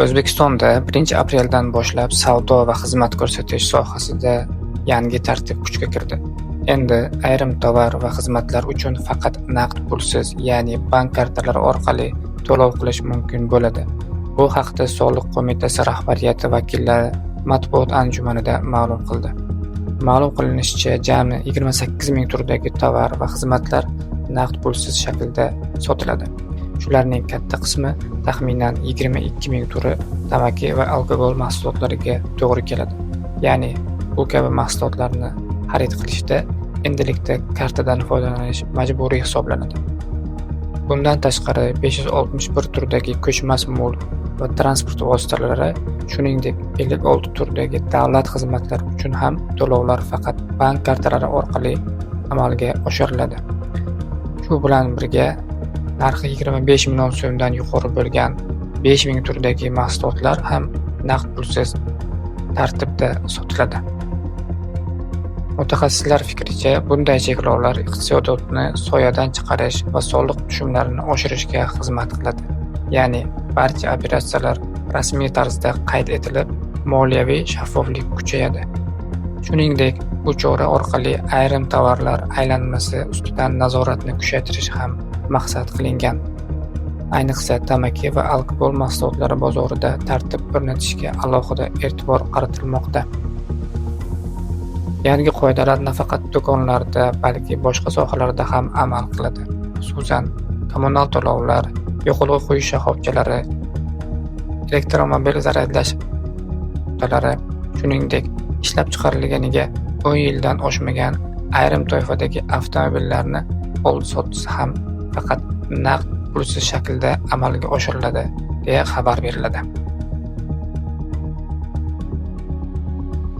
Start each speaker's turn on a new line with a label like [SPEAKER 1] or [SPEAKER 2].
[SPEAKER 1] O'zbekistonda 1-apreldan boshlab savdo va xizmat ko'rsatish sohasida yangi tartib kuchga kirdi. Endi ayrim tovar va xizmatlar uchun faqat naqd pulsiz, ya'ni bank kartalari orqali to'lov qilish mumkin bo'ladi. Bu haqda Soliq qo'mitasi rahbariyati vakillari matbuot anjumanida ma'lum qildi. Ma'lum qilinishicha, jami 28 ming turdagi tovar va xizmatlar naqd pulsiz shaklda sotiladi. Shularning katta qismi, taxminan 22 ming turi tamaki va alkogol mahsulotlariga to'g'ri keladi. Ya'ni bu kabi mahsulotlarni xarid qilishda endilikda kartadan foydalanish majburiy hisoblanadi. Bundan tashqari, 561 turdagi ko'chmas mulk va transport vositalari, shuningdek, 56 turdagi davlat xizmatlari uchun ham to'lovlar faqat bank kartalari orqali amalga oshiriladi. Shu bilan birga, narxi 25 million so'mdan yuqori bo'lgan 5 ming turdagi mahsulotlar ham naqd pulsiz tartibda sotiladi. Mutaxassislar fikricha, bunday cheklovlar iqtisodiyotni soyadan chiqarish va soliq tushumlarini oshirishga xizmat qiladi. Ya'ni barcha operatsiyalar rasmiy tarzda qayd etilib, moliyaviy shaffoflik kuchayadi. Shuningdek, bu chora orqali ayrim tovarlar aylanmasi ustidan nazoratni kuchaytirish ham maqsad qilingan. Ayniqsa, tamaki va alkogol mahsulotlari bozorida tartib o'rnatishga alohida e'tibor qaratilmoqda. Yangi qoidalar nafaqat do'konlarda, balki boshqa sohalarda ham amal qiladi. Xususan, kommunal to'lovlar, yoqilg'i quyish shoxobchalari, elektromobil zaryadlash nuqtalari, shuningdek, ishlab chiqarilganiga 10 yildan oshmagan ayrim toifadagi avtomobillarni oldi-sottisi ham faqat naqd pulsiz shaklda amalga oshiriladi, deya xabar beriladi.